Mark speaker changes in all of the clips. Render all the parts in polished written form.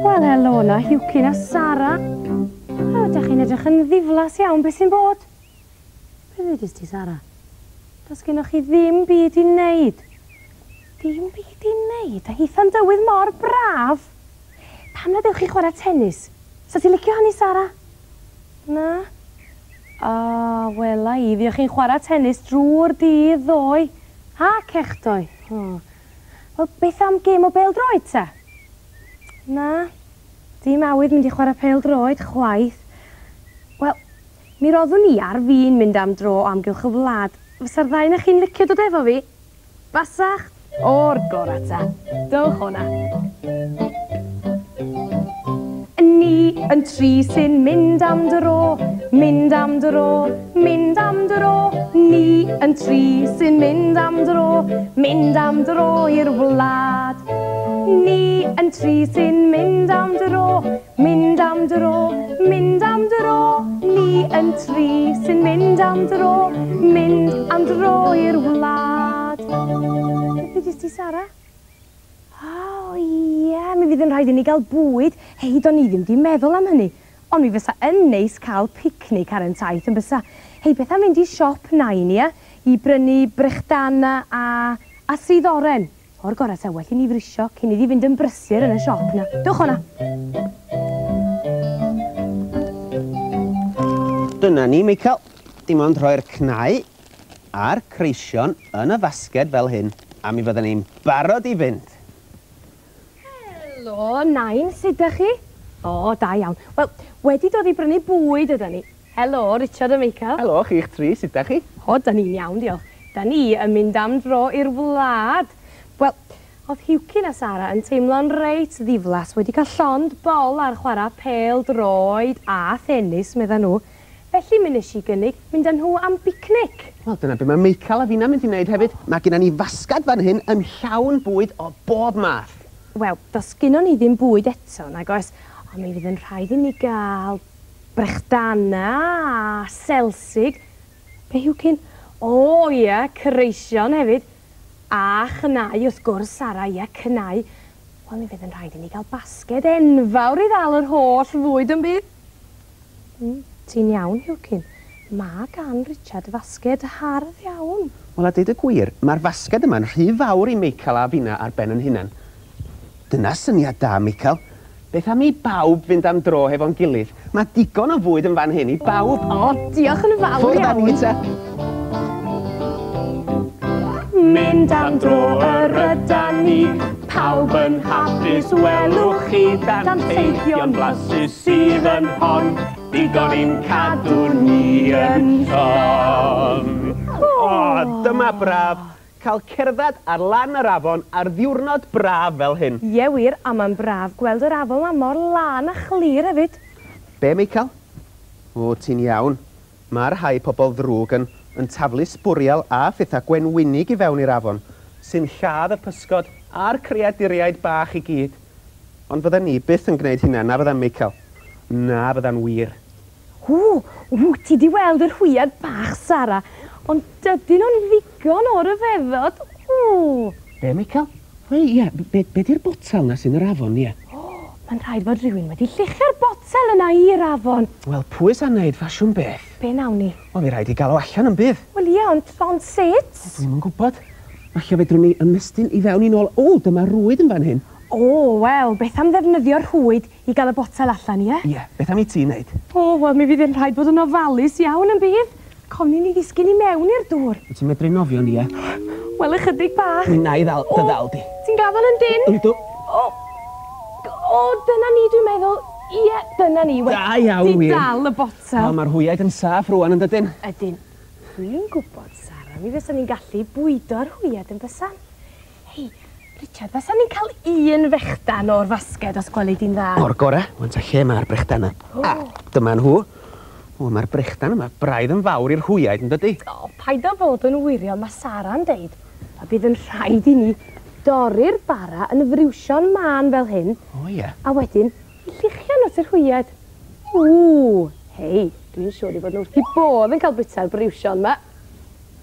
Speaker 1: Wel, helo 'na, Huwcyn a Sara. O, dach chi'n edrych yn ddiflas iawn, beth sy'n bod? Be ddudis ti, Sara? Does gennoch chi ddim byd i wneud. Dim byd i wneud, a hitha'n dywydd mor braf. Pam na ddewch chi chwarae tennis? Sa ti'n licio hynny, Sara? Na? O, wela i, fuoch chi'n chwarae tennis drwy'r dydd ddoe. Ac echdoe. O. Wel, beth am gêm o bêl-droed, ta? Na, dim awydd mynd i chwarae pêl-droed chwaith. Wel, mi roeddwn i ar fin mynd am dro o amgylch y wlad. Fysa'r ddau na chi'n licio dod efo fi? Basach? O'r gora ta. Dowch o 'na. Ni yn tri sy'n mynd am dro, mynd am dro, mynd am dro. Ni yn tri sy'n mynd am dro, mynd am dro i'r wlad. Ni yn tri sy'n mynd am dro, mynd am dro, mynd am dro. Ni yn tri sy'n mynd am dro, mynd am dro i'r wlad. Beth ddudist ti, Sara? O, ie, mi fydd yn rhaid i ni gael bwyd. Hei, do'n i ddim 'di meddwl am hynny. Ond mi fysa yn neis cael picnic ar 'yn taith, yn bysa? Hei, beth am fynd i siop Nain, ia? I brynu brechdana a a sudd oren. O'r gorau ta, well i ni frysio cyn iddi fynd yn brysur yn y siop 'na. Dewch o 'na!
Speaker 2: Dyna ni, Michael. Dim ond rhoi'r cnau a'r creision yn y fasged fel hyn, a mi fydden ni'n barod i fynd.
Speaker 1: Helo, Nain, sut dach chi? O, da iawn. Wel, wedi dod i brynu bwyd ydan ni. Helo, Richard a Michael.
Speaker 2: Helo, chi'ch tri, sut dach chi?
Speaker 1: O, da ni'n iawn, diolch. Da ni yn mynd am dro i'r wlad. Wel, oedd Huwcyn a Sara yn teimlo'n reit ddiflas, wedi cael llond bol ar chwarae pêl-droed a thenis, medda nhw. Felly mi wnes i gynnig mynd â nhw am bicnic.
Speaker 2: Wel, dyna be mae Meical a finna'n mynd i wneud hefyd. Mae genna ni fasgad fan hyn yn llawn bwyd o bob math.
Speaker 1: Wel, does gynnon ni ddim bwyd eto, nag oes? Ond mi fydd yn rhaid i ni gael brechdana a selsig. Be, Huwcyn? O, ie, creision hefyd. A chnau, wrth gwrs, Sara, ie, cnau. Wel, mi fydd yn rhaid i ni gael basged enfawr i ddal yr holl fwyd, yn bydd? Ti'n iawn, Huwcyn. Mae gan Richard fasged hardd iawn.
Speaker 2: Wel, a deud y gwir, mae'r fasged yma'n rhy fawr i Meical a finna ar ben 'yn hunan. Dyna syniad da, Meical. Beth am i bawb fynd am dro hefo'n gilydd? Mae digon o fwyd yn fan hyn i bawb.
Speaker 1: O, diolch yn fawr
Speaker 2: Ffwrdd â
Speaker 1: iawn.
Speaker 2: ni te.
Speaker 1: Mynd am dro yr ydan ni, pawb yn hapus welwch chi, danteithion
Speaker 2: blasus sydd yn hon, digon i'n cadw ni yn llon. O, dyma braf, cael cerdded ar lan yr afon ar ddiwrnod braf fel hyn.
Speaker 1: Ie wir, a mae'n braf gweld yr afon 'ma mor lân a chlir hefyd.
Speaker 2: Be, Meical? O, ti'n iawn. Mae rhai pobl ddrwg yn yn taflu sbwriel a phethau gwenwynig i fewn i'r afon, sy'n lladd y pysgod a'r creaduriaid bach i gyd. Ond fydden ni byth yn gwneud hynna, na fyddan, Meical? Na fyddan wir.
Speaker 1: Ww, ww, ti 'di weld yr hwyad bach, Sara, ond dydyn nhw'n ddigon o ryfeddod. Ww!
Speaker 2: Be, Meical? Wei, ie, be, be 'di'r botel 'na sy'n yr afon, ie?
Speaker 1: Mae'n rhaid fod rhywun wedi lluchio'r botel yna i'r afon.
Speaker 2: Wel, pwy sa'n neud ffasiwn beth?
Speaker 1: Be nawn ni?
Speaker 2: Wel, mi raid i gael o allan yn bydd.
Speaker 1: Wel ie, ond, ond sut?
Speaker 2: Dwi'm yn gwybod. Falle fedrwn ni ymestyn i fewn i nôl. O, dyma rwyd yn fan hyn.
Speaker 1: O, wel, beth am ddefnyddio'r rhwyd i gael y botel allan, ie?
Speaker 2: Ie, beth am i ti wneud?
Speaker 1: O, wel, mi fydd yn rhaid bod yn ofalus iawn yn bydd. Cofni ni ddisgyn i mewn i'r dŵr.
Speaker 2: Wyt ti'n medru nofio, Nia?
Speaker 1: Wel, ychydig bach.
Speaker 2: Mi wna i ddal dy ddal di.
Speaker 1: Ti'n gafael yn dynn?
Speaker 2: Yndw.
Speaker 1: O, o, dyna ni, dwi'n meddwl. Ie, dyna ni.
Speaker 2: Da iawn,
Speaker 1: Wedi
Speaker 2: wir.
Speaker 1: dal y botel.
Speaker 2: Wel, mae'r hwyaid yn saff rŵan, yn dydyn?
Speaker 1: Ydyn. Dwi'n gwybod, Sara, mi fysan ni'n gallu bwydo'r hwyad yn bysan. Hei, Richard, fysan ni'n cael un fechdan o'r fasged os gweli di'n dda?
Speaker 2: O'r gore. Wan ta lle mae'r brechdana?
Speaker 1: O.
Speaker 2: Ah. Dyma nhw. O, mae'r brechdan yma braidd yn fawr i'r hwyaid, yn dydi?
Speaker 1: O, paid â bod yn wirion, mae Sara'n deud. A bydd yn rhaid i ni dorri'r bara yn friwsion mân fel hyn.
Speaker 2: O, ie.
Speaker 1: A wedyn, i lluchio nhw at yr hwyaid. Ww, hei, dwi'n siŵr i fod nhw wrth eu bodd yn cael bwyta'r briwsion 'ma.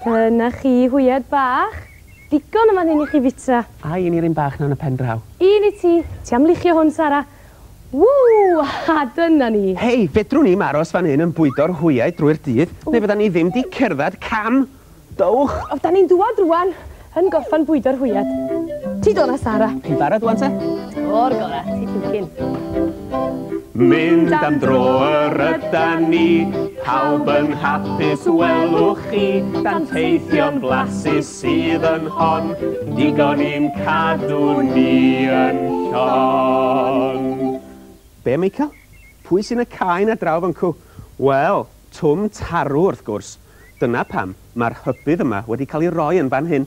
Speaker 1: Dyna chi, hwyaid bach. Digon yn fan hyn i chi fwyta.
Speaker 2: A un i'r un bach 'na yn y pen draw.
Speaker 1: Un i ti. Ti am luchio hwn, Sara? Ww, a dyna ni.
Speaker 2: Hei, fedrwn ni'm aros fan hyn yn bwydo'r hwyaid drwy'r dydd, neu fyddan ni ddim 'di cerdded cam. Dowch!
Speaker 1: O, 'dan ni'n dŵad rŵan, yn gorffan bwydo'r hwyaid. Ti do 'na, Sara.
Speaker 2: Chi'n barod ŵan te?
Speaker 1: O'r gora, ti Huwcyn.
Speaker 2: Mynd am dro yr ydan ni, pawb yn hapus welwch chi, danteithion blasus sydd yn hon, digon i'n cadw ni yn llon. Be, Michael? Pwy sy'n y cae 'na draw fan 'cw? Wel, Twm Tarw, wrth gwrs. Dyna pam mae'r rhybudd yma wedi cael ei roi yn fan hyn.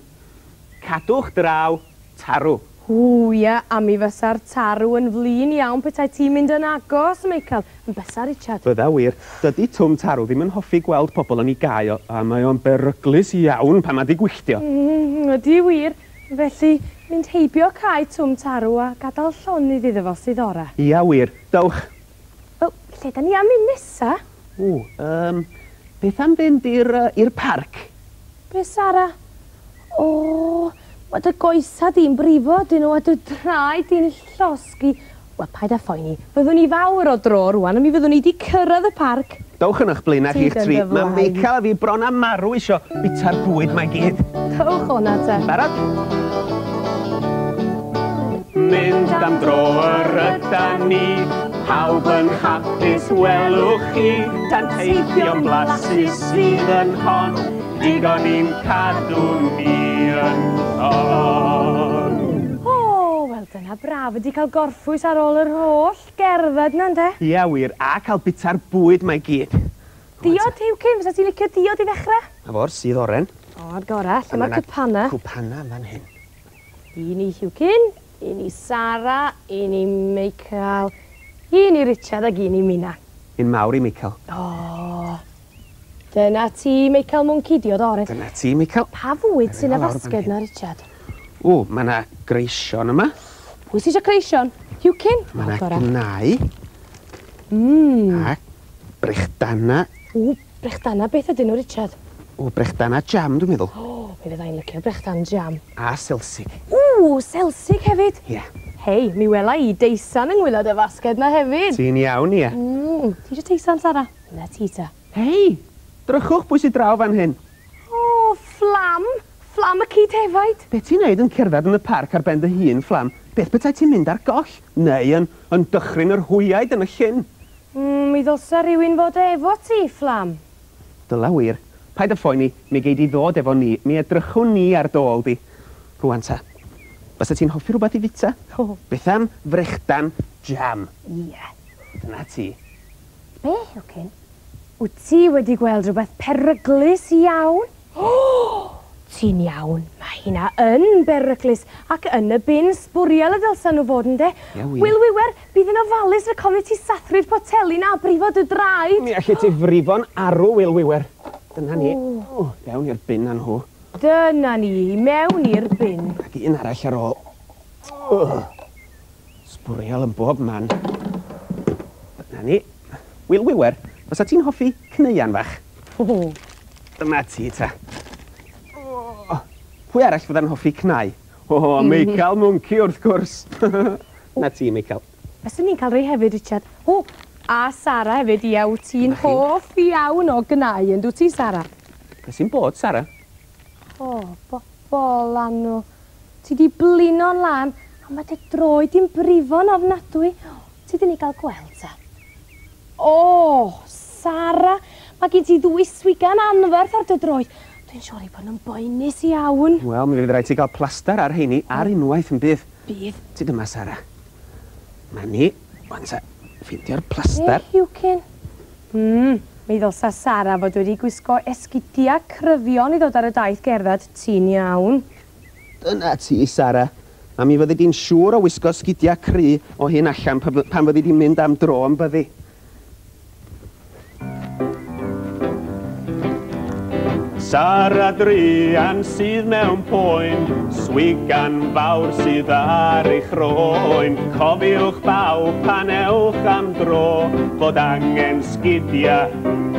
Speaker 2: Cadwch draw, tarw.
Speaker 1: Ww, ia, a mi fysa'r tarw yn flin iawn petai ti'n mynd yn agos, Michael. Yn bysa, Richard?
Speaker 2: Bydda wir. Dydy Twm Tarw ddim yn hoffi gweld pobl yn ei gae o, a mae o'n beryglus iawn pan mae 'di gwylltio.
Speaker 1: Ydy wir. Felly, mynd heibio cae Twm Tarw a gadael llonydd iddo fo sydd ora.
Speaker 2: Ia wir. Dowch.
Speaker 1: Wel, lle 'dan ni am mynd nesa?
Speaker 2: Ww, beth am fynd i'r i'r parc?
Speaker 1: Be, Sara? O, ma' dy goesa di'n brifo ydyn nhw a dy draed di'n llosgi. Wel, paid â phoeni, fyddwn ni fawr o dro rŵan a mi fyddwn ni 'di cyrraedd y parc.
Speaker 2: Dowch yn 'ych blaenau chi'ch tri. Mae Meical a fi bron â marw isio bita'r bwyd 'ma i gyd.
Speaker 1: Dowch o 'na te.
Speaker 2: Barod? Mynd am dro yr ydan ni, pawb yn hapus welwch chi, danteithion blasus sydd yn hon, digon i'n cadw ni yn llon.
Speaker 1: O, wel dyna braf ydi cael gorffwys ar ôl yr holl gerdded 'na ynde?
Speaker 2: Ia wir, a cael bita'r bwyd 'ma i gyd.
Speaker 1: Diod, Huwcyn, fysa ti'n licio diod i ddechrau?
Speaker 2: 'Na fo'r sudd oren.
Speaker 1: O, a'r gora, lle mae'r cwpana?
Speaker 2: Cwpana fan hyn.
Speaker 1: Un i Huwcyn, un i Sara, un i Michael, un i Richard ac un i Mina.
Speaker 2: Un mawr i Michael.
Speaker 1: O, dyna ti, Michael Mwnci, diod oren.
Speaker 2: Dyna ti, Michael.
Speaker 1: Pa fwyd sy'n y fasged 'na, Richard?
Speaker 2: O, mae 'na greision yma.
Speaker 1: Pwy sy eisiau creision? Huwcyn?
Speaker 2: Mae 'na gnau. A brechdana.
Speaker 1: O, brechdana beth ydyn nhw, Richard?
Speaker 2: O, brechdana jam, dwi'n meddwl.
Speaker 1: O, mi fydda i'n licio brechdan jam.
Speaker 2: A selsig.
Speaker 1: Ww, selsig hefyd.
Speaker 2: Ie.
Speaker 1: Hei, mi wela i deisan yng ngwaelod y fasged 'na hefyd.
Speaker 2: Ti'n iawn, ia.
Speaker 1: Ti eisiau teisan, Sara? Na ti ta.
Speaker 2: Hei, drychwch pwy sydd draw fan hyn.
Speaker 1: O, Fflam! Fflam y ci defaid.
Speaker 2: Be ti'n neud yn cerdded yn y parc ar ben dy hun, Fflam? Beth petai ti'n mynd ar goll? Neu yn, yn dychryn yr hwyaid yn y llyn?
Speaker 1: Mi ddylsa rhywun fod efo ti, Fflam.
Speaker 2: Dyla wir. Paid â phoeni, mi gei di ddod efo ni, mi edrychwn ni ar dy ôl di. Rŵan ta, fysa ti'n hoffi rhywbeth i fita?
Speaker 1: O.
Speaker 2: Beth am frechdan jam?
Speaker 1: Ie.
Speaker 2: Dyna ti.
Speaker 1: Be, Huwcyn? Wyt ti wedi gweld rhywbeth peryglus iawn? O! Ti'n iawn, mae hynna yn beryglus ac yn y bin sbwriel y dylsa nhw fod ynde?
Speaker 2: Ie, wir.
Speaker 1: Wil Wiwer, bydd yn ofalus rhag ofn i ti sathru'r poteli 'na a brifo dy draed.
Speaker 2: Mi allet ti frifo'n arw, Wil Wiwer. Dyna ni. O, fewn i'r bin â nhw.
Speaker 1: Dyna ni, i mewn i'r bin.
Speaker 2: Ac un arall ar ôl. O, sbwriel yn bob man. Dyna ni. Wil Wiwer, fysa ti'n hoffi cneuan fach?
Speaker 1: O.
Speaker 2: Dyma ti ta. O, pwy arall fydda'n hoffi cnau? O, Meical Mwnci wrth gwrs. Na ti, Meical.
Speaker 1: Fyswn i'n cael rhai hefyd, Richard. O, a Sara hefyd, ia, wyt ti'n hoff iawn o gnau, yn dwyt ti, Sara?
Speaker 2: Be sy'n bod, Sara?
Speaker 1: O, bobol anw. Ti di blino'n lân, a mae dy droed di'n brifo'n ofnadwy. Ti di ni gael gweld, ta? O, Sara, mae gen ti ddwy swigan anferth ar dy droed. Dwi'n siŵr eu bod nhw'n boenus iawn.
Speaker 2: Wel, mi fydd rhaid ti gael plastar ar rheini ar unwaith yn bydd.
Speaker 1: Bydd.
Speaker 2: Ti dyma, Sara. Ma ni, wan ta, ffeindio'r plastar.
Speaker 1: E, Huwcyn. Mi ddylsa Sara fod wedi gwisgo esgidiau cryfion i ddod ar y daith gerdded. Ti'n iawn.
Speaker 2: Dyna ti, Sara. A mi fyddi di'n siŵr o wisgo sgidiau cry o hyn allan pan fyddi di'n mynd am dro yn byddi. Sara druan sydd mewn poen, swigan fawr sydd ar ei chroen. Cofiwch bawb pan ewch am dro, fod angen sgidia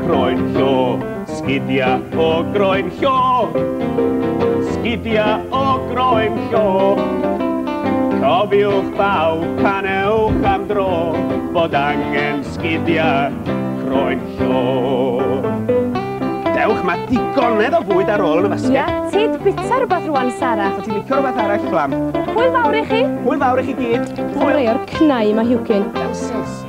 Speaker 2: croen llo. Sgidia o groen llo. Sgidia o groen llo. Cofiwch bawb pan ewch am dro, fod angen sgidia croen llo. Dewch, mae digonedd o fwyd ar ôl yn y fasged.
Speaker 1: Ia, tyd bita rhywbeth rwan, Sara.
Speaker 2: So ti'n licio rhywbeth arall, Fflam?
Speaker 1: Hwyl fawr i chi.
Speaker 2: Hwyl fawr i chi gyd.
Speaker 1: Hwyl. Rhai o'r cnau mae Huwcyn.
Speaker 2: Nonsens.